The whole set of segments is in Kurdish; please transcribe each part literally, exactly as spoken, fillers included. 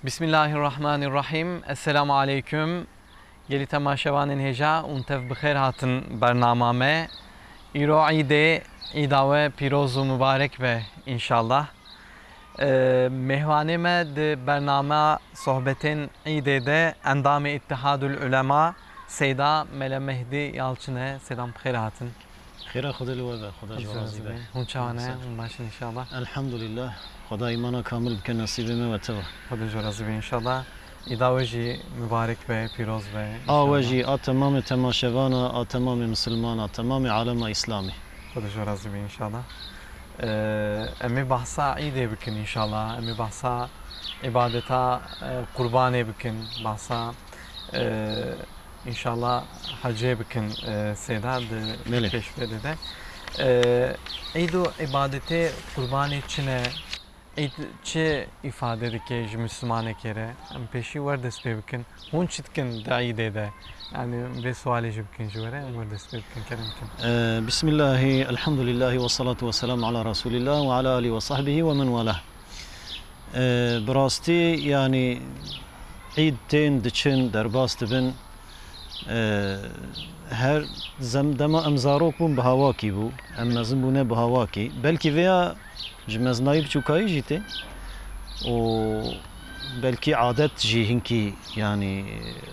Bismillahirrahmanirrahim. Esselamu aleyküm. Gelî temaşevanên hêja, hûn tev bi xêr hatin bernama me. Îro îdê, îda we pîroz û mibarek be înşallah. Ee, mêhwanê me di bernama sohbetên îdê de endamê Îttihadul Ulema Seyda Mele Mehdî Yalçin e. Seyda, bi xêr hatin. Xêra Xwedê li we be, Xweda ji we razî be. Hûn çawa ne? Hûn baş in înşallah. Elhamdulillah. Xweda îmana kamil bike nesîbê me ve te ve. Xwedê ji we razî be înşallah. Îda we jî mibarek be, pîroz be. A we jî, a temamê temaşevana, a temamê misilmana, temamê alema Îslamê. Xwedê ji we razî be înşallah. Ee, em ê behsa îdê bikin înşallah. Em ê behsa îbadeta, e, qurbanê bikin. Behsa, e, înşallah hecê bikin, e, Seyda di Belê. Pêşberê de. E, îd û îbadetê qurbanê çi ne? Îd çi îfade dike ji Mislimanekê re? Em pêşî wer dest pê bikin. Hûn çi dikin di îdê de? Yani vê sualê jî bikin ji we re, em wer dest pê bikin, kerem bikin. Ee, Bismillahî, elhamdulillahî ve salatu ve selamu ala Resulillah ve ala alihi ve sahbihi ve men wala. Ee, bi rastî, yani, îd tên diçin, derbas dibin. Ee, her zem-, dema em zarok bûn, bi hawakî bû. Em mezin bûne bi hawakî. Belkî vêya ji mezinayî biçûkayî jî tê. Û belkî adet jî hinkî, yani,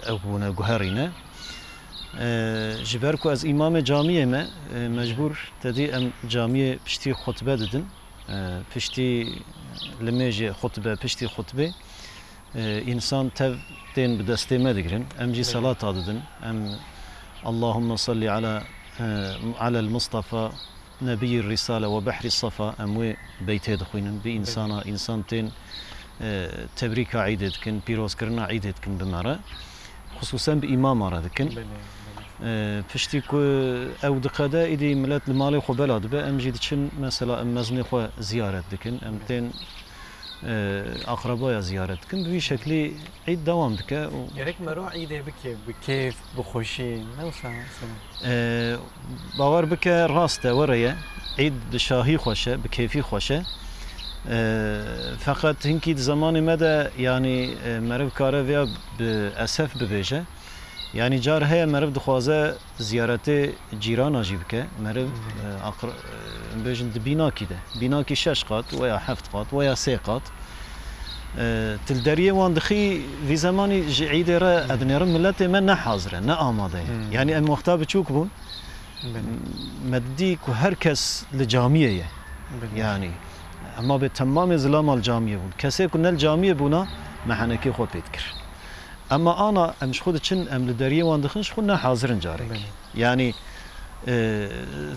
ew bûne, guherîne. Ee, ji ber ku ez îmamê camiyê me, e, mecbûr te dî em camiyê piştî xutbe didin. E, piştî limêjê xutbe, piştî xutbê, e, însan tev tên bi destê me digirin. Em jî Belê. Selata didin. Em Allahümme salli ala, e, alel Mustafa, Nebiyir Risale ve Behri Safa, em wê beytê dixwînin. Bi Belê. Însana, însan tên, e, tebrîka îdê dikin, pîrozkirina îdê dikin bi me re. Xisûsen bi îmama re dikin. Belê, belê. Ee, piştî ku ew diqede, îdî milet li malê xwe bela dibe, em jî diçin, mesela, em mezinê xwe ziyaret dikin, em Belê. Tên, e, aqrebaya ziyaret dikin. Bi vî şeklî îd dewam dike û Gerek mero îdê bike, bi kêf, bi xweşî, ne wisa, Seyda? Ee, bawer bike, rast e, were ye. Îd bi şahî xweş e, bi kêfî xweş e. Ee, feqet hinkî di zemanê me de, yanî, e, meriv kare vêya bi esef bibêje. Yanî car heye meriv dixwaze ziyaretê cîrana jî bike. Meriv, Hı hı. e, aqr-, e, em bêjin di bînakî de. Bînakî şeş qat, weya heft qat, weya sê qat. E, tu li deriyê wan dixî, vî zemanî ji îdê re Hı. ez dinêrim miletê me ne hazir e, ne amade ye. Hı. Yanî em wexta biçûk bûn, Belê. me didî ku her kes li camiyê ye. Belê. Yanî, ema bê temamê zilama li camiyê bûn. Kesê ku ne li camiyê bûna, me henekê xwe pê dikir. Ema ana em ji xwe diçin, em li deriyê wan dixin, ji xwe ne hazir in carekî. Belê. Yanî, e,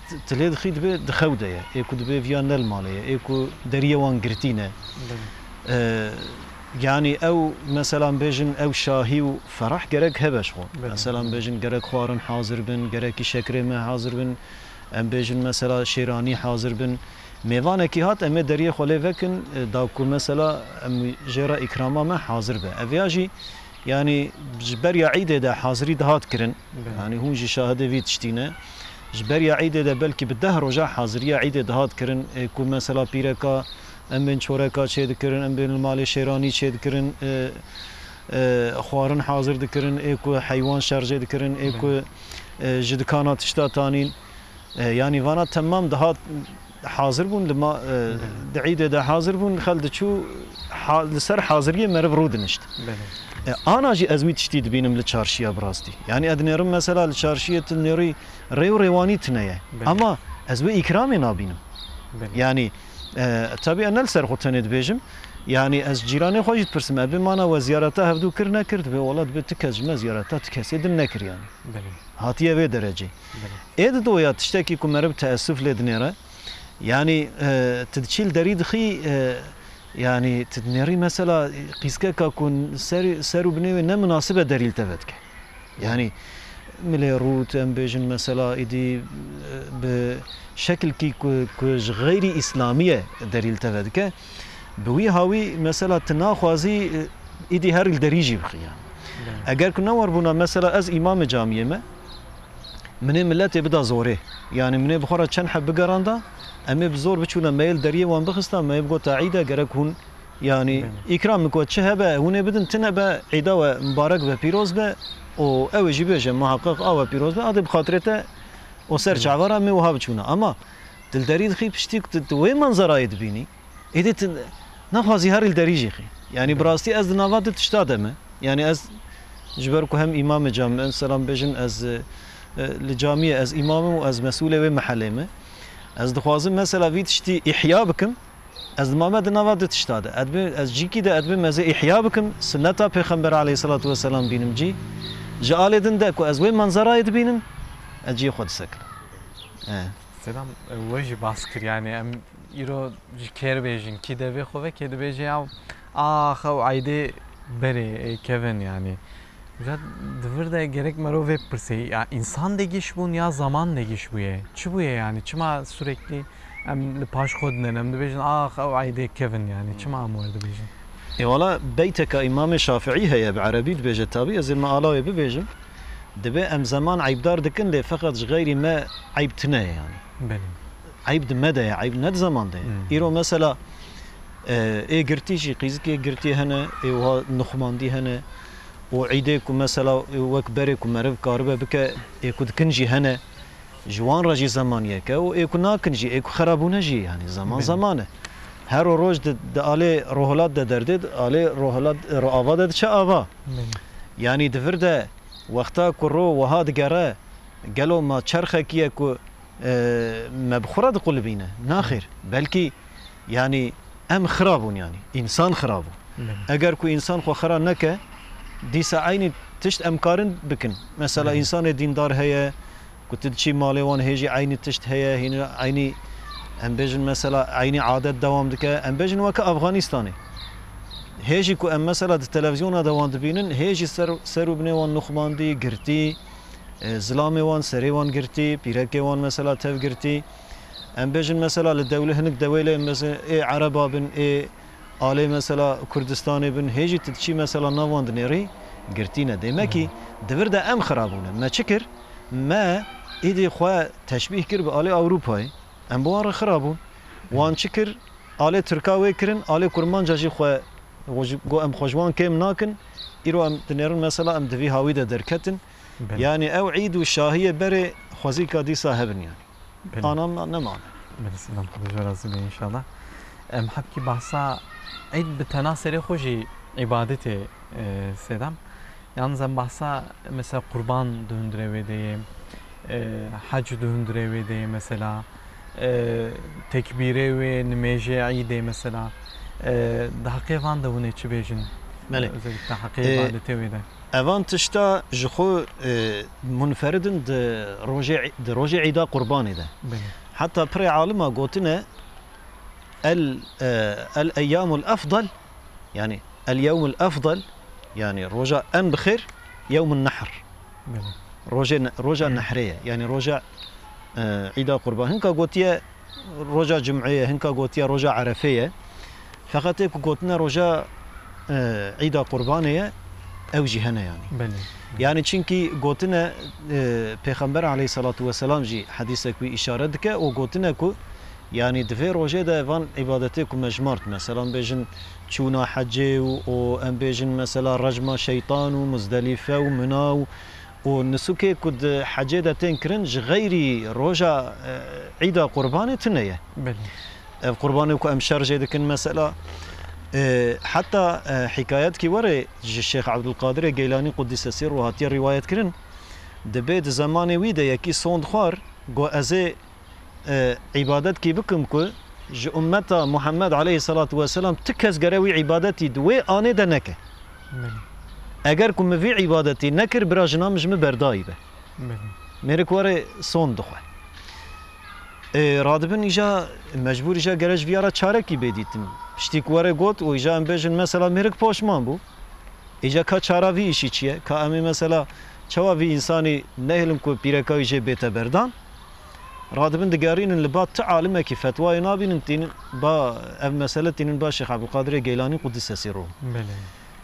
t-, tu lê dixî dibê di xew de ye. Ê ku dibê viya ne li malê ye. Ê ku deriyê wan girtî ne. Belê. E, yanî ew, mesela, em bêjin ew şahî û ferah gerek hebe ji xwe. Belê. Mesela, em bêjin gerek xwarin hazir bin, gerekî şekerê me hazir bin. Em bêjin, mesela, şêranî hazir bin. Mêvanekî hat, em ê deriyê xwe lê vekin, e, da ku, mesela, em jê re îkrama me hazir be. Ev ya jî, yanî, ji beriya îdê de hazirî dihat kirin. Belê. Yanî, hûn jî şahidê vî tiştî ne. Ji beriya îdê de belkî bi deh roja haziriya îdê dihat kirin. Ê ku, mesela, pîreka, em bên çoreka çê dikirin, em bên li malê şêranî çê dikirin, e, e, xwarin hazir dikirin, ê ku heywan şerjê dikirin, ê ku, Belê. e, ji dikana tişta tanîn. E, yanî vana temam dihat hazir bûn, li ma, e, Belê. di îdê de hazir bûn, xel diçû ha-, li ser haziriyê meriv rû dinişt. Belê. E, ana jî ez wî tiştî dibînim li çarşiya bi rastî. Yanî ez dinêrim mesela li çarşiyê tu dinêrî rê û rêwanî tune ye. Belê. Ama ez wê îkramê nabînim. Belê. Yanî, e, tabî ez ne li ser xwe tenê dibêjim. Yanî ez cîranê xwe jî dipirsim, ebê mana we ziyareta hevdû kir nekir? Dibê wela dibê ti kes ji me ziyareta ti kesê din nekir yanî. Belê. Hatiye vê derecê. Belê. Ê didoya tiştekî ku meriv teessuf lê dinêre, yanî, e, tu diçî li derî dixî, e, yanî tu dinêrî mesela qîzkeka ku ser, ser û binê wê ne minasib e derî li te vedike. Yanî milê rût, em bêjin mesela îdî, e, bi şekilkî ku, ku ji xeyrî îslamî ye derî li te vedike, bi wî hawî mesela tu naxwazî, e, îdî her li derî jî bixî yanî. Belê. Eger ku ne werbûna mesela ez îmamê camiyê me, Minê miletê bida zorê. Yanî minê bi xwe re çend heb bigeranda, em ê bi zor biçûne, me yê li deriyê wan bixista, me yê bigota îd e, gerek hûn Yanî, Belê. Îkramê ku çi hebe, hûn ê bidin, tune be, îda we mibarek be, pîroz be, û ew ê jî bêje, muheqeq a we pîroz be, adê bi xatirê te û ser Belê. Çavara me wiha biçûna. Ama dilderî dixî piştî ku tu, tu wê manzerayê dibînî, êdî tu naxwazî herî li derî jî xî. Yanî, bi Belê. Rastî ez di nava du tişta de me. Yanî, ez ji ber ku hem îmamê camî, em selam bêjin, ez, e, e, li camiyê ez îmam im û ez mesûlê wê mehelê me. Ez dixwazim mesela vî tiştî îhya bikim. Ez dima me di nava du tişta de. Ez dibê, ez cîkî de ez dibêm ez ê îhya bikim, sunneta Pêxember aleyhisselatu vesselam bînim cî. Ji alê din de ku ez wê manzerayê dibînim, ez cihê xwe disekinim. He. Selam, e, we jî bas kir, yani em îro ji kê re bêjin, kî devê xwe veke dibêje ya, ax ew eydê berê, e, kevin yani. Îca di vir de gerek merov vê bipirsê, ya însan de giş bûn ya zaman de giş bûye? Çi bûye yani? Çima sürekli em li paş xwe dinin, em dibêjin, ax ew eydê kevin yani? Çima em wer dibêjin? Ê wala beyteka Îmamê Şafiî heye, bi erebî dibêje, tabî ez ê me ala wê bibêjim. Dibê em zeman eybdar dikin, lê feqet ji xeyrî me eyb tune ye yani. Belê. Eyb di me de ye, eyb ne di zeman de ye. Hmm. Îro mesela, e, ê girtî jî, qîzikê girtî hene, ê wiha nuxmandî hene û îdê ku mesela wek berê ku meriv karibe bike, ê ku dikin jî hene, ji wan re jî zeman yek e û ê ku nakin jî, ê ku xerabûne jî, yani zeman Belê. Zeman e. Her roj di, di alê rohilat de derdê, di alê rohilat, roava de diçe ava. Belê. Yani di vir de wexta ku ro wiha digere, gelo ma çerxekî ye ku, e, me bi xwe re diqulibîne? Naxêr. Belkî, yani, em xira bûn, yani, însan xira bû. Belê. Eger ku însan xwe xira neke, dîsa eynî tişt em karin bikin. Mesela, Belê. Însanê dîndar heye, ku tu diçî malê wan hê jî eynî tişt heye, hîn eynî, em bêjin mesela eynî adet dewam dike, em bêjin weke Afganistanê. Hê jî ku em mesela di televizyona de wan dibînin, hê jî ser, ser û binê wan nuxmandî, girtî, e, zilamê wan, serê wan girtî, pîrekê wan mesela tev girtî. Em bêjin mesela li dewle-, hinik dewêlê mesela ê Ereba bin, ê alê mesela Kurdistanê bin, hê jî tu diçî mesela nav wan dinêrî, girtî ne. Demek ki, Hı. Di vir de em xira bûne. Me çi kir? Me îdî xwe teşbîh kir bi alê Ewropayê. Em bi wan re xira bûn. Wan çi kir? Alê Tirka wê kirin, alê Kurmanca jî xwe, xwe ji, got, em xwe ji wan kêm nakin. Îro em dinêrin mesela em di vî hawî de derketin. Belê. Yani ew îd û şahiyê berê xwezîka dîsa hebin yani. Belê. Ana nemane. Belê, Sedam, Xwedê ji we razî be înşallah. Em hebkî behsa îd bi tena serê xwe jî îbadetê, e, Sedam. Yalnız em behsa mesela qurban di hundirê wê de yê, e, hec di hundirê wê de yê mesela, e, tekbîrê wê, nimêjê îdê mesela, e, di heqê van de hûn ê çi bêjin? Belê. Özellikle heqê E, îbadetê wê de. Evan tişta ji xwe, e, munferid in di rojê, di rojê Îda Qurbanê de. Belê. Heta pirê alima gotine el, e, el eyyamul efdal, yani el yewmul efdal, yani roja en bi xêr, yewmun nehr. Belê. Rojê ne-, roja Hı. nehrê ye. Yani roja, e, Îda Qurban. Hinka gotiye roja Cum'ê ye, hinka gotiye roja Erefê ye. Feqet ê ku gotine roja, e, Îda Qurbanê ye, ew jî hene yani. Belê. Yani çinkî gotine, e, Pêxember aleyhissalatu vesselam jî hedîsek wî îşaret dike û gotine ku, yani di vê rojê de van îbadetê ku me jimart, mesela em bêjin çûna hecê û, û em bêjin mesela rejma şeytan û Muzdelife û Mina û, û nisûkê ku di hecê de tên kirin ji xeyrî roja, e, Îda Qurbanê tune ye. Belê. Ev qurbanê ku em şer jê dikin mesela, e, heta, e, hikayetkî were ji Şêx Ebdulqadirê Geylanî Quddise Sirruh hatiye rîwayet kirin. Dibê di zemanê wî de yekî sond xwar, got, ez ê, e, îbadetkî bikim ku ji ummeta Muhammed aleyhissalatu vesselam ti kes gere wî îbadetî di wê anê de neke. Belê. Eger ku min vî îbadetî nekir, bira jina min ji min berdayî be. Belê. Mêrik were sond dixwe. Ê, radibin îja mecbûr îja gere ji viya re çarekî bê dîtin. Piştî ku were got û îja em bêjin mesela mêrik poşman bû. Îja ka çara vî îşî çi ye? Ka em ê mesela çawa vî însanî nehêlin ku pîreka wî jê bête berdan? Radibin digerînin li ba ti alimekî fetwayê nabînin tînin ba ev mesele tînin ba Şêx Ebdulqadirê Geylanî Quddise Sirruh. Belê.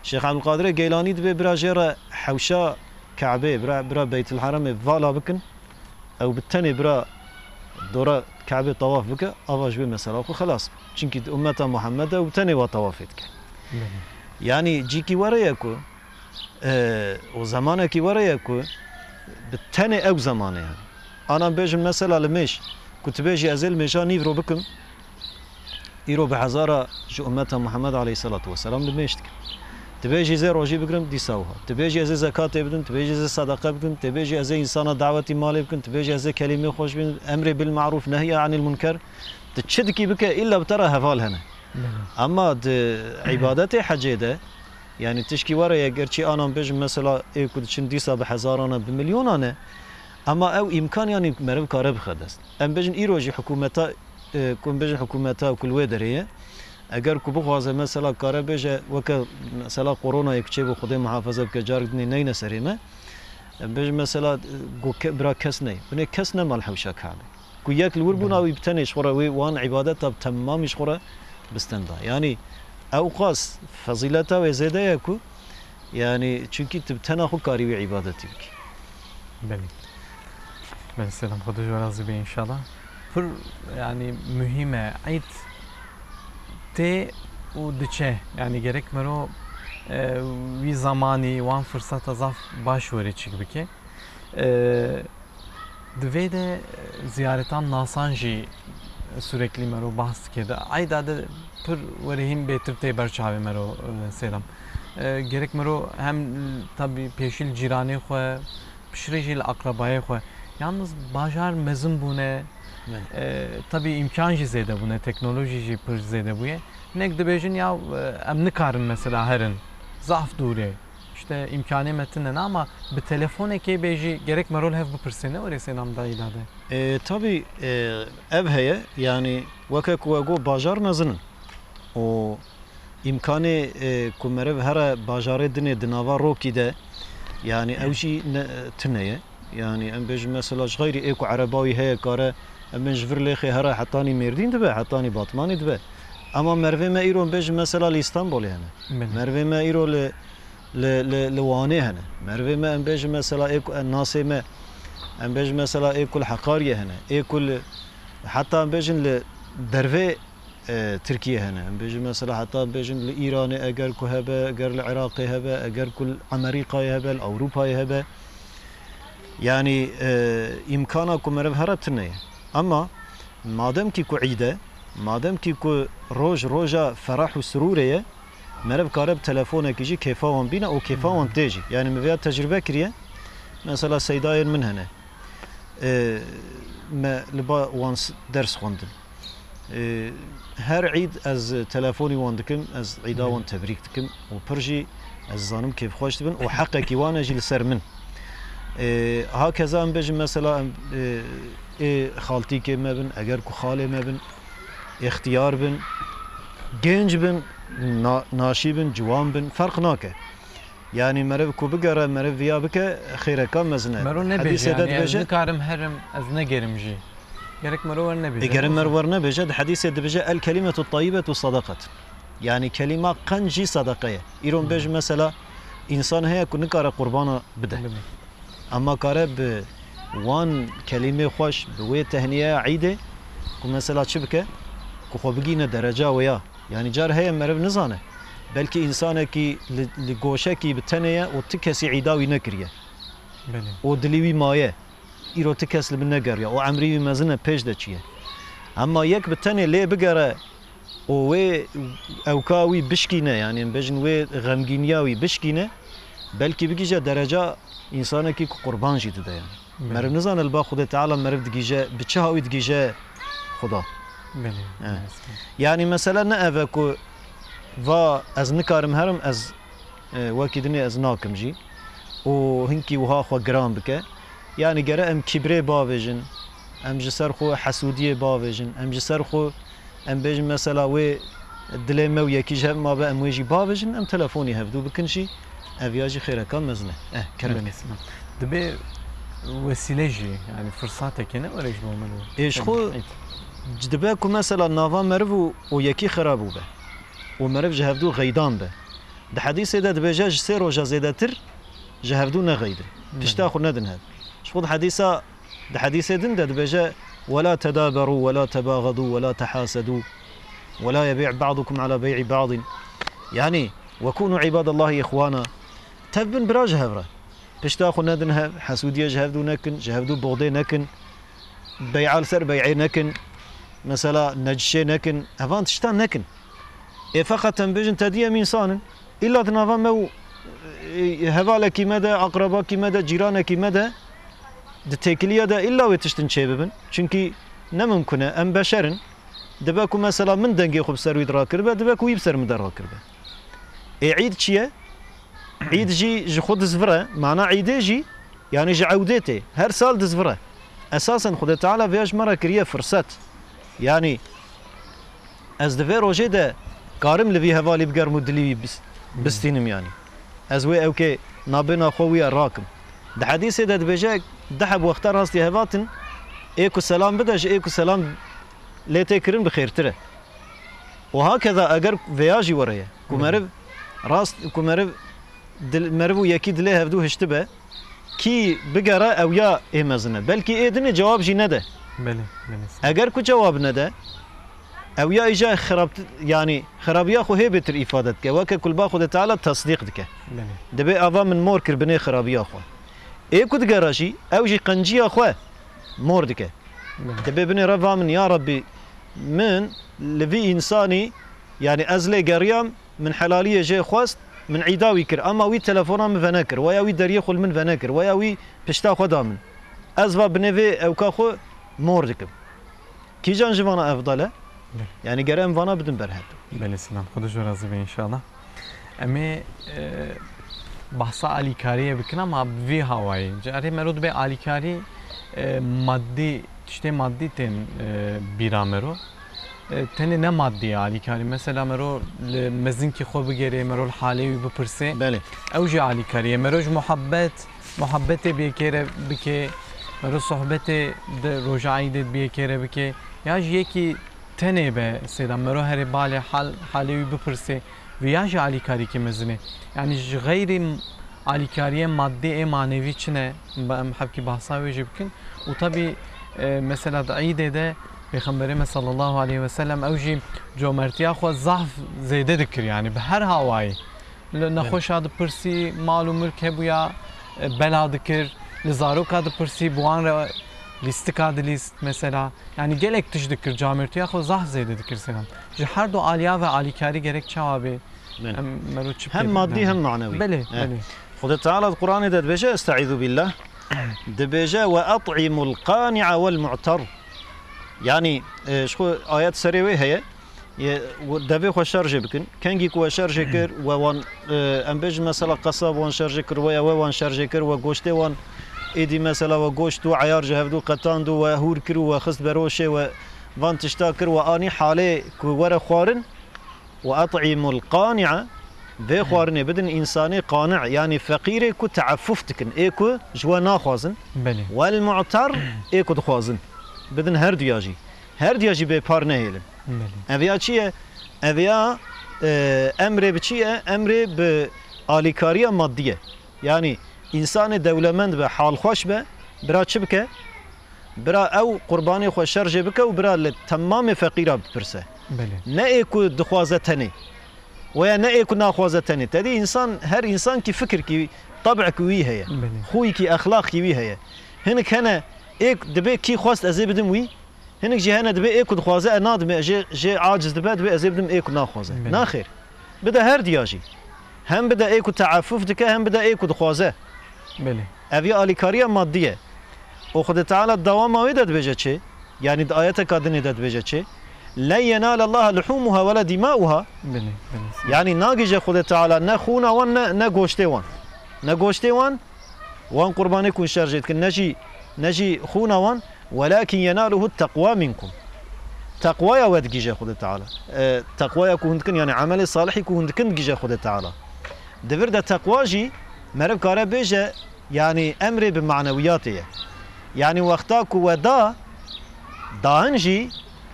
Şêx Ebdulqadirê Geylanî dibê bira jê re hewşa Kebê, bira, bira Beytulheremê vala bikin. Ew bi tenê bira Dora Kebê tawaf bike, ava ji wê mesela xwe xelas bû. Çimkî di ummeta Muhammed e û bi tenê wa tawafê dike. Belê. Yanî cîkî were ye ku, e, û zemanekî were ye ku bi tenê ew zemanê hene. Ana bêjin mesela li mêj, ku tu bêjî ez ê li mêja nîvro bikim, îro bi hezara ji ummeta Muhammed aleyhisselatu vesselam li mêj dikim. Tu bêjî ez ê rojî bigirim, dîsa wiha. Tu bêjî ez ê zekatê bidim, tu bêjî ez ê sedeqe bidim, tu bêjî ez ê însana dawetî malê bikim, tu bêjî ez ê kelîmê xweş bînim, emrê bil marûf, nehye anil munker. Tu çi dikî bike, îlla bi te re heval hene. Belê. Ema di îbadetê hecê de, yanî tişkî were ye, gerçî anan bêjin mesela ê ku diçin dîsa bi hezaran e, bi milyonan e. Ema ew îmkan yanî meriv kare bixe dest. Em bêjin îro jî hikûmeta, e, ku em bêjin hikûmeta ku li wê derê ye, eger ku bixwaze mesela kare bêje weke mesela koronayê ku çêbû Xwedê muhafaza bike, carek dinê neyne serê me. Em bêjin mesela, e, go ke-, bira kes ney. Binê kes nema li hewşa Kabe. Ku yek li wir bûna Belê. wî bi tenê ji xwe re wê wan îbadeta bi temamî ji xwe re bi stand da. Yanî ewqas fezîleta wê zêde ye ku, yanî çimkî tu bi tena xwe karî wê îbadetî bikî. Belê. Belê, Seydam, Xwedê ji we razî be înşallah. Pir, yanî, muhîm e. Eyd tê û diçe. Yanî gerek mero, e, wî zemanî, wan firseta zaf baş were çêk bike. E, di vê de, e, ziyaretan nasan jî sürekli mero bahs dike. Di eyda de pir were hîn bêtir tê ber çavê mero, e, Seydam. E, gerek mero hem, tabî, pêşî li cîranê xwe, piştre jî li akrabayê xwe. Yalnız bajar mezin bûne, Evet. e, tabî, îmkan jî zêde bûne, teknolojî jî pir zêde bûye. Hinek dibêjin ya, e, em nikarin mesela herin. Zaf dûr e. İşte îmkanê me tune ne, ama bi telefonekê bêjî gerek mero li hev bipirse, ne were Seydam da îda de. E, tabî, e, ev heye, yanî weke ku we got bajar mezin in. Û îmkanê, e, ku meriv here bajarê dinê di nava rokî de, yanî ew jî ne, tune ye. Yanî em bêjin mesela ji xeyrî ê ku ereba wî heye kare, em bên ji vir Lêxê here hetanî Mêrdîn dibe, hetanî Batmanî dibe. Ema merivê me îro em bêjin mesela li Îstanbulê hene. Belê. Merivê me îro li, li, li, li Wanê hene. Merivê me em bêjin mesela ê ku nasê me, em bêjin mesela ê ku li Heqariyê hene. Ê ku li, heta em bêjin li dervê e, Tirkiye hene. Em bêjin mesela heta bêjin li Îranê eger ku hebe, eger li Iraqê hebe, eger ku li Amerîkayê hebe, li Ewropayê hebe. Yanî, e, îmkana ku meriv here tune ye. Ema madem kî ku îd e, madem kî ku roj roja ferah û sirûrê ye, meriv kare bi telefonekî jî kêfa wan bîne û kêfa wan tê jî. Yanî min vêya tecrube kiriye. Mesela seydayên min hene. E, me li ba wan s-, ders xwendin. E, her îd ez telefonî wan dikim, ez îda wan tebrîk dikim û pir jî ez zanim kêfxweş dibin û heqekî wan e jî li ser min. E, hakeza em bêjin mesela em, e, ê xaltîkê me bin, eger ku xalê me bin, êxtiyar bin, genc bin, na-, naşî bin, ciwan bin, ferq nake. Yanî meriv ku bigere, meriv viya bike, xêreka mezin e. Mero nebêje, Hedîsê de yanî ez dibêje, nikarim herim, ez negerim jî. Gerek mero wer nebêje. Ê, gerek mero wer nebêje, di hedîsê dibêje, "El kelimetu tayyibetu sadaqat." Yanî kelîma qenc jî sedeqe ye. Îro bêjin mesela, însan heye ku nikare qurbana bide. Bide. Ema kare bi wan kelîmê xweş, bi wê tehniyeya îdê, ku mesela çi bike? Ku xwe bigîne dereca wê ya. Yanî car heye meriv nizane. Belkî însanekî li, li goşekî bi tenê ye û ti kesî îda wî nekiriye. Belê. Û dilî wî maye. Îro ti kes li min negeriya. Û emrî wî mezin e, pêş de çûye. Ema yek bi tenê lê bigere û wê ewka wî bişkîne, yanî em bêjin wê xemgîniya wî bişkîne, belkî bigihîje dereca însanekî ku qurban jî dide yanî. Belê. Meriv nizane li ba Xwedê Teala meriv digihîje, bi çi hawî digihîje Xuda. Belê. Evet. Yanî mesele ne ev e ku va ez nikarim herim, ez, e, wekî dinê ez nakim jî. Û hinkî wiha xwe giran bike. Yanî gere em kîbrê bavêjin, em ji ser xwe hesûdiyê bavêjin, em ji ser xwe Em bêjin mesela wê dilê me û yekî ji hev mabe, em wê jî bavêjin, em telefonî hevdû bikin jî, ev ya jî xêreka mezin e. Eh, kerem. Belê, Selam. Dibe wesîle jî, yanî firsatekê ne were ji bo meriv. Ê, ji xwe Ê. dibe ku mesela nava meriv û, û yekî xerab bûbe û meriv ji hevdû xeydan be. Di hedîsê de dibêje ji sê roja zêdetir ji hevdû nexeydin. Belê. Tişta xwe nedin hev. Ji xwe di hedîsa Di hedîsê din de dibêje, ولا تدابروا ولا تباغضوا ولا تحاسدوا ولا يبيع بعضكم على بيع بعض. Yani, وكونوا عباد الله إخوانا. Tev bin bira ji hev re. Pişta xwe nedin hev, hesûdiyê ji hevdû nekin, ji hevdû boxdê nekin, bey'a li ser bey'ê nekin, mesela necişê nekin, evan tiştan nekin. Ê feqet em bêjin tedî em însan in. Îlla di nava me û, e, hevalekî me de, aqrebakî me de, cîranekî me de, di têkiliya de îlla wê tiştin çêbibin. Çimkî ne mimkun e, em beşer in. Dibe ku mesela min dengê xwe bi ser wî de rakiribe, dibe ku wî bi ser min de rakiribe. Ê îd çi ye? Îd jî ji xwe dizvire, mana îdê jî, yanî ji ewdê tê. Her sal dizvire. Esasen Xwedê Teala vêya ji me re kiriye firset. Yanî ez di vê rojê de karim li vî hevalî bi germ û dilî wî bis-, bistînim yanî. Ez wê ewkê nabêna xwe wî ya rakim. Di hedîsê de dibêje, du heb wexta rastî hev hatin, ê ku selam bide ji ê ku selam lê tê kirin bi xêrtir e. Û hakeza eger vêya jî were ye, ku Hı. meriv rast, ku meriv dil, meriv û yekî dilê hevdû hiştibe, kî bigere ew ya ê mezin e. Belkî ê dinê cewab jî nede. Belê, belê. Eger ku cewab nede, ew ya îja xirab, yanî xirabiya xwe hê bêtir îfade dike. Weke kulba Xwedê Teala tesdîq dike. Belê. Dibê ava min mor kir binê xirabiya xwe. Ê ku digere jî, ew jî qenciya xwe mor dike. Belê. Dibê binê re va min, ya Rabbî, min li vî însanî, yanî ez lê geriyam, min helaliyê jê xwest, min îda wî kir, ama wî telefona min venekir, weya wî deriyê xwe li min venekir, weya wî pişta xwe da min. Ez va binê vê ewka xwe mor dikim. Kîjan ji vana efdal e? Belê. Yanî gere em vana bidin ber hevdû. Belê Selam, Xwedê ji we razî be înşallah. Em ê, e, bahsa alîkariyê bikin ama bi vî hawayê. Carê mero dibe alîkarî, e, maddî, tiştê maddî tên, e, bîra mero. E, tenê ne maddî ye alîkarî. Mesela mero li mezinkî xwe bigêrê, mero li halê wî bipirsê. Belê. Ew jî alîkarî ye. Mero ji muhabbet, muhabbetê bi yekê re bike, mero sohbetê di roja Eîdê bi yekê re bike. Ya jî yekî tenê be, sêda mero herê balê hal, halê wî bipirsê. Vîya jî alîkarîkî mezin e. Yanî ji xeyrî alîkariyê maddî ê manevî çi ne? Em hevkî bahsa wê jî bikin. Û tabî, e, mesela di Eîdê de Pêxemberê me sallallahu aleyhi ve sellem ew jî comertiya xwe zaf zêde dikir, yanî bi her hawayî. Li nexweşa dipirsî, mal û milk hebûya, e, bela dikir, li zaroka dipirsî, bi wan re lîstika dilîst mesela. Yanî gelek tişt dikir, comertiya xwe zaf zêde dikir selam. Ji her du aliya ve alîkarî gerek çawa bê? Belê. Em mero çi Hem bikê? maddî Belê. hem manewî. Belê, Eh. belê. Xwedê Teala di Qur'anê de dibêje, Estaizu billah. Dibêje, "Ve at'imul qani'a vel mu'tar." Yanî, e, ji xwe ayet serê wê heye. Ye, we, devê xwe şerjê bikin. Kengî ku we şerjê kir, we wan, e, em bêjin mesela qesab wan şerjê kir, we ya we wan şerjê kir, we goştê wan êdî mesela we goşt û eyar ji hevdû qetand û we hûr kir û we xist beroşê we van tişta kir, we anî halê ku were xwarin, "Ve at'imul qani'a", vê Hı. xwarinê bidin însanê qani', yanî feqîrê ku te'effuf dikin, ê ku ji we naxwazin. Belê. "Wel mu'tar", ê ku dixwazin. Bidin her duya jî. Her duya jî bê par nehêlin. Belê. Ev ya çi ye? Ev ya, e, emrê bi çi ye? Emrê bi alîkariya maddî ye. Yanî însanê dewlemend be, halxweş be, bira çi bike? Bira ew qurbanê xwe şerjê bike û bira li temamê feqîra bipirse. Belê. Ne ê ku dixwaze tenê. Weya ne ê ku naxwaze tenê. Tedî însan, her însan kî fikirkî, tab'kî wî heye. Belê. Xûyîkî, exlaqkî wî heye. Hinek hene ê ku dibê kî xwest ez ê bidim wî. Hinek jî hene dibê ê ku dixwaze e nadimê, jê, jê aciz dibe, dibê ez ê bidim ê ku naxwaze. Belê. Naxêr. Bide her diya jî. Hem bide ê ku te'effuf dike, hem bide ê ku dixwaze. Belê. Ev ya alîkariya maddî ye. Û Xwedê Teala dewama wê de dibêje çi? Yanî di ayeteka dinê de dibêje çi? "Len yenale Allaha luhumuha wela dimauha." Belê, belê. Yanî nagihîje Xwedê Teala ne xûna wan, ne, ne goştê wan. Ne goştê wan, wan qurbanê ku şerjê dikin, ne jî, ne jî xûna wan, "Welakin yenaluhu teqwa minkum." Teqwaya we digihîje Xwedê Teala. E, teqwaya ku hûn dikin, yanî emelê salihî ku hûn dikin digihîje Xwedê Teala. Di vir de teqwa jî meriv kare bêje, yanî emrê bi manewiyatê ye. Yanî wexta ku we da, dahin jî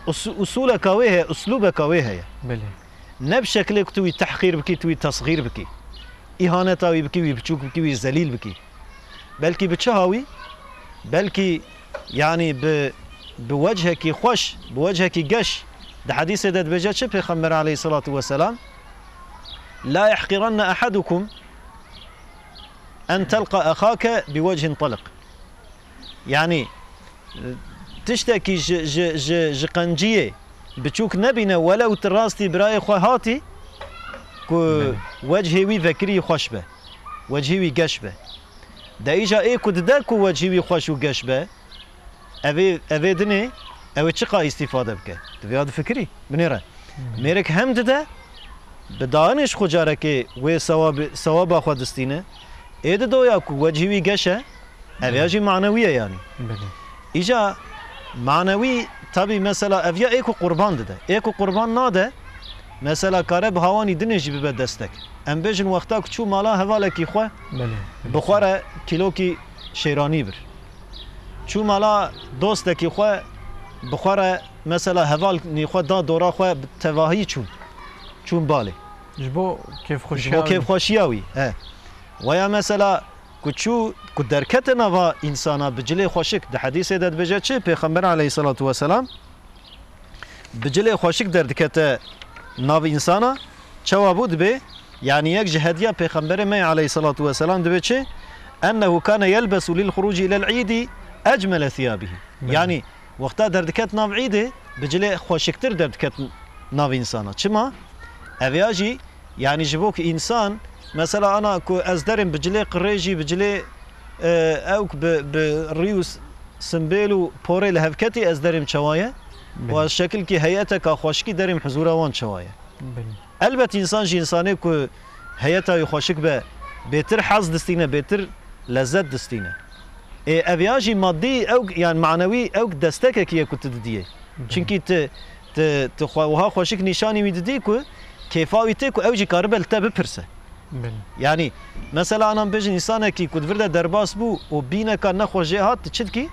us-, usûleka wê heye, uslûbeka wê heye. Belê. Ne bi şekilê ku tu wî tehqîr bikî, tu wî tesxîr bikî. Îhaneta wî bikî, wî biçûk bikî, wî zelîl bikî. Belkî bi çi hawî? Belkî, yanî bi bi wechekî xweş, bi wechekî geş. Di hedîsê de dibêje çi Pêxember aleyhissalatu vesselam? "La yahqiranne ahadukum en telqa ahake bi wechin taliq." Yani, tiştekî ji, ji, ji, ji qenciyê biçûk nebîne, welew tu rastî birayê xwe hatî, ku Belê. wechê wî vekirî xweş be, wechê wî geş be. De îja ê ku dide ku wechê wî xweş û geş be, evê, evê dinê, ew ê çiqa îstîfade bike? Divê ya difikirî, binêre. Belê. Mêrik hem dide, bi daxinê ji xwe carekê wê sewabê-, sewaba xwe distîne, ê dido ya ku wechî wî geş e, ev ya Belê. jî manewî ye yanî. Belê. Îja manewî, tabî mesela ev ya ê ku qurban dide. Ê ku qurban nade, mesela kare bi hawanî dinê jî bibe destek. Em bêjin wexta ku çû mala hevalekî xwe, Belê. bi xwe re kîlokî şêranî bir. Çû mala dostekî xwe, bi xwe re mesela hevalnî xwe da dora xwe, bi tevahî çûn. Çûn balê. Ji bo Ji kêfxweşiya bo wî. kêfxweşiya wî. He. Weya mesela ku çû, ku derkete nava însana bi cilê xweşik, di hedîsê de dibêje çi? Pêxember aleyhissalatu vesselam bi cilê xweşik derdikete nav însana, çawa bû dibe? Yani yek ji hediya Pêxemberê me aleyhissalatu vesselam dibe çi? Ennehu kane yelbesu lil xuruci ilel îdi ecmele thiyabihi. Belê. Yani wexta derdiket nav îdê, bi cilê xweşiktir derdiket nav însana. Çima? Ev ya jî, yani ji bo ku însan, mesela ana ku ez derim bi cilê qirêjî, bi cilê, e, ewk bi, bi rî û s-, simbêl û porê li hevketî ez derim çawa ye? Belê. Û ez şekilkî heyeteka xweşikî derim huzûra wan çawa ye? Belê. Elbet însan ji însanê ku heyeta wî xweşik be, bêtir hez distîne, bêtir lezzet distîne. Ê, ev ya jî madî ewk, yani manewî ewk destekekî ye ku tu didiyê. Belê. Çinkî tu, tu, tu xwe wiha xweşik nîşanî wî didî ku kêfa wî tê ku ew jî karibe li te bipirse. Belê. Yani mesela anan bêjin însanekî ku di vir de derbas bû û bîneka nexweş jê hat, tu çi dikî?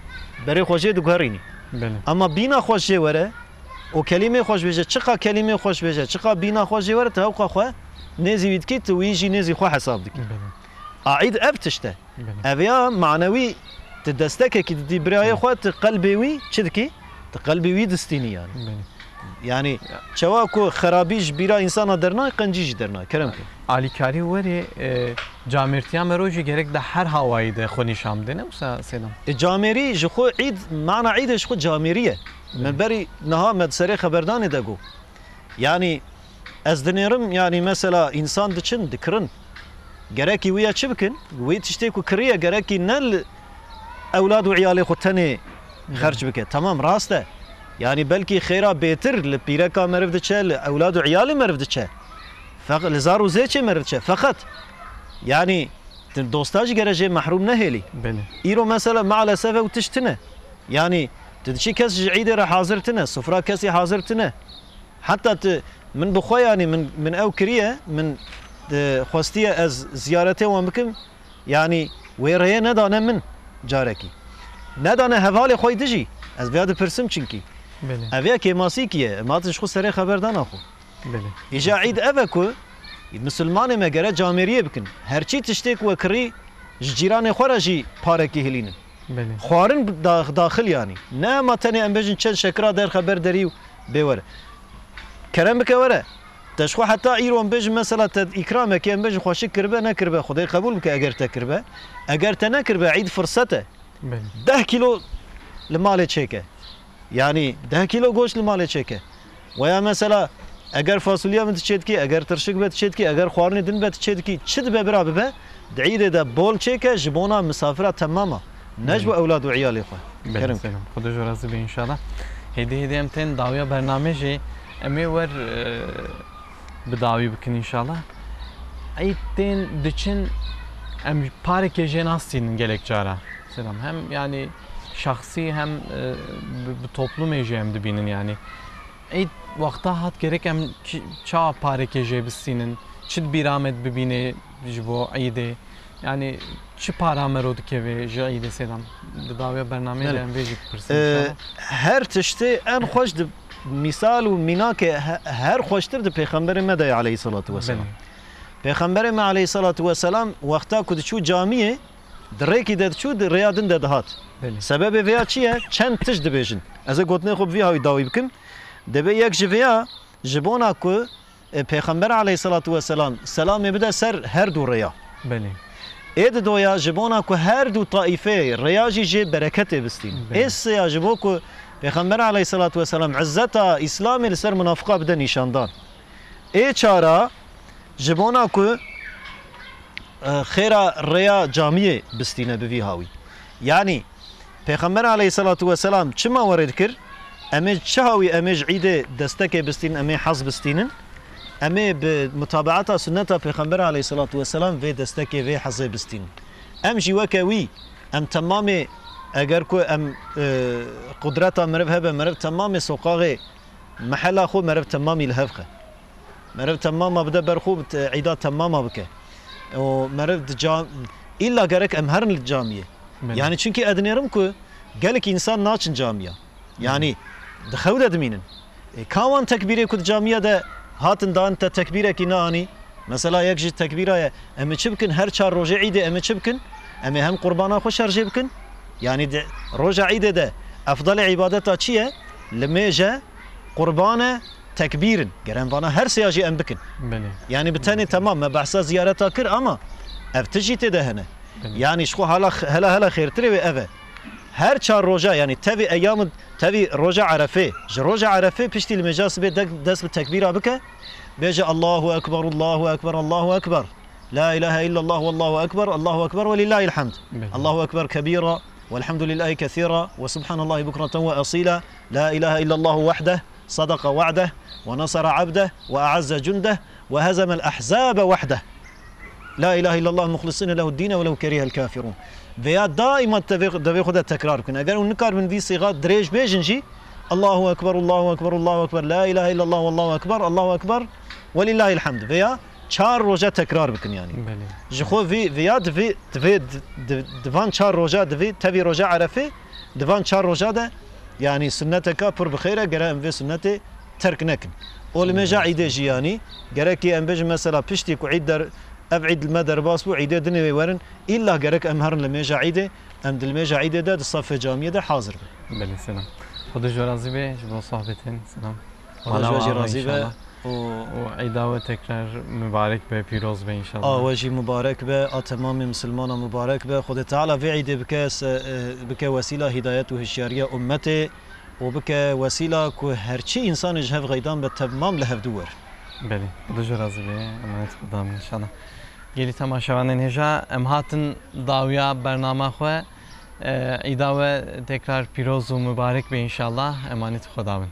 Berê xwe jê diguherînî. Belê. Ama bîna xweş jê were û kelîmê xweş bêje, çiqa kelîmê xweş bêje, çiqa bîna xweş jê were, tu hewqa xwe nêzî wî dikî, tu wî jî nêzî xwe hesab dikî. Belê. A îd ev tişt e. Belê. Ev ya manewî, tu destekekî didî birayê Belê. xwe, tu qelbê wî çi dikî? Tu qelbê wî distînî yani. Belê. Yani Ya. çawa ku xerabî ji bîra însana dernay, qencî jî dernay. Kerem ke. Alîkarî werê, e, camêrtiya mero jî gerek di her hawayî de xwe nîşan bide, ne wisa Sêdam? E, camêrî ji xwe îd, mana îdê ji xwe camêrî ye. Belê. Me berî niha me di serê xeberdanê de got. Yani ez dinêrim, yani mesela însan diçin, dikirin. Gerekî wî ya çi bikin? Wê tiştê ku kiriye gerekî ne li ewlad û iyalê xwe tenê Belê. xerç bike. Tamam, rast e. Yani belkî xêra bêtir li pîreka meriv diçe, li ewlad û iyalê meriv diçe. Feq-, li zar û zêçê meriv diçe. Feqet yani tu dosta jî gere jê mehrûm nehêlî. Belê. Îro mesela maalesef ew tişt tine. Yani tu diçî kes ji îdê re hazir tine, sufra kesî hazir tine. Heta tu, min bi xwe yani min, min ew kiriye, min, e, xwestiye ez ziyaretê wan bikim. Yani wê rêyê nedane min carekî. Nedane hevalê xwe yî dijî. Ez vêya dipirsim çinkî. Belê. Ev ya kêmasîkî ye. Em hatin ji xwe serê xeberdana xwe. Belê. Îja îd ev e ku misilmanê me gere camêriyê bikin. Herçî tiştê ku we kirî ji cîranê xwe re jî parekî hilînin. Belê. Xwarin bi da-, daxil yanî. Ne ma tenê em bêjin çend şekira derxe ber derî û bê were. Kerem bike were. Te ji xwe heta îro em bêjin mesela te îkramekê em bêjin xweşik kiribe nekiribe. Xwedê qebûl bike eger te kiribe. Eger te nekiribe îd firset e. Belê. Deh kîlo li malê çêke. Yanî deh kîlo goşt li malê çêke. Weya mesela eger fasulye min tu çêdikî, eger tirşik be tu çêdikî, eger xwarinê din be tu çêdikî, çi dibe bira bibe, di îdê de bol çêke ji bona misafira temama. Ne ji bo Belê. ewlad û iyalê xwe. Belê, Kerem. Selam. Xwedê ji razî be înşallah. Hêdî hêdî em tên dawiya bernamê jî em ê wer, e, bi dawî bikin înşallah. Îd tên diçin em parekê jê nastînin gelek cara. Selam. Hem yani şahsî hem, e, bi, bi toplumê jî em dibînin yani. Îd wexta hat gerek em çi, ça parekê jê bistînin, çi di bîra me bibîne ji bo îdê. Yani çi para mero dikeve ji îdê Sêdam? Di dawiya bernameyê de Belê. em vê jî bipirsin Ee, inşallah. Her tiştê en xweş di misal û mînakê he-, her xweştir di Pêxemberê me de ye aleyhissalatu vesselam. Belê. Pêxemberê me aleyhissalatu vesselam wexta ku diçû camiyê, di rêkî de diçû, di rêya din de dihat. Belê. Sebebê vêya çi ye? Çend tişt dibêjin. Ez ê gotinê xwe bi vî hawî dawî bikim. Dibê yek ji vêya ji bona ku, e, Pêxember aleyhisselatu vesselam selamê bide ser her du rêya. Belê. Ê didoya ji bona ku her du taîfê rêya jî jê bereketê bistîn. Belê. Ê sêya ji bo ku Pêxember aleyhisselatu vesselam izzeta Îslamê li ser munafiqa bide nîşandan. Ê çara ji bona ku, e, xêra rêya camiyê bistîne bi vî hawî. Yanî Pêxember aleyhisselatu vesselam çima we rê dikir? Em ê çi hawî em ê ji îdê destekê bistînin, em ê hez bistînin? Em ê bi mutabeata sunneta Pêxember aleyhisselatu vesselam vê destekê, vê hezê bistînin. Em jî weke wî, em temamê, eger ku em, e, qudreta meriv hebe, meriv temamê soqaxê mehela xwe meriv temamî li hev xe. Meriv temama bide ber xwe, bi te-, îda temama bike. Û meriv di cam-, îlla gerek em herin li camiyê. Belê. Yanî çunkî ez dinêrim ku gelek însan naçin camiya. Yanî di xew de dimînin. E, ka wan tekbîrê ku di camiya de hatin dan te tekbîrekî neanî? Mesela yek ji tekbîra ye, em ê çi bikin? Her çar rojê îdê em ê çi bikin? Em ê hem qurbana xwe şerjê bikin. Yanî di roja îdê de efdalê îbadeta çi ye? Limêje, qurban e, tekbîr in. Ger em vana her sêya jî em bikin. Belê. Yanî bi tenê, belê, temam, me behsa ziyareta kir ama ev tişt jî tê de hene. Belê. Yanî ji xwe hala, hela, hela xêrtirê wê ev e. Her çar roja, yanî tevî eyyam, tevî roja Erefê, ji roja Erefê piştî limêja sibê de-, dest bi tekbîra bike, bêje Allahu Ekber, Allahu Ekber, Allahu Ekber. La ilahe illallah, wallahu ekber, Allahu ekber, ve lillahil hamd. Belê. Allahu ekber kebîra, velhamdülillahi kethîra, ve subhanallahi bukreten ve asîla. La ilahe illallah wehdeh, sadaka we'deh, ve nasara abdeh, ve e'azze cundeh, ve hezemel ahzabe wehdeh. La ilahe illallah muhlisîne lehu'd-dîne ve lev kerihel kafirûn. Veya daîma devê, devê xwe de tekrar bikin. Eger hûn nikaribin vî sîxa dirêj bêjin jî, Allahu ekber, Allahu ekber, Allahu ekber, la ilahe illallah, wallahu ekber, Allahu ekber, ve lillahil hamd. Veya çar roja tekrar bikin yanî. Belê. Ji xwe vî, vêya divê, divê, di, di, di van çar roja divê, tevî roja Erefê, di van çar roja de, yanî sunneteka pir bi xêr e, gere em vê sunnetê terk nekin. Û limêja îdê jî yanî, gerekî em bêjin mesela piştî ku îd der-, ev îd li me derbas bû, îdê dinê wê werin, îlla gerek em herin limêja îdê, em di limêja îdê de di safê camiyê de hazir bin. Belê, selam. Xwedê ji we razî be, ji bo sohbetên, selam. Xwedê ji we jî razî be. Û îda we tekrar mibarek be, pîroz be înşallah. A we jî mibarek be, a temamê misilmana mibarek be. Xwedê Teala vê îdê bike se-, e, bike wesîla hîdayet û hişyariya ummetê û bike wesîla ku herçî însanê ji hev xeydan be, temam li hevdû werin. Belê, Xwedê ji we razî be, emanet Xweda bin înşallah. Gelî temaşevanên hêja, em hatin dawiya bernama xwe. E, îda we tekrar pîroz û mibarek be înşallah. Emanet Xweda bin.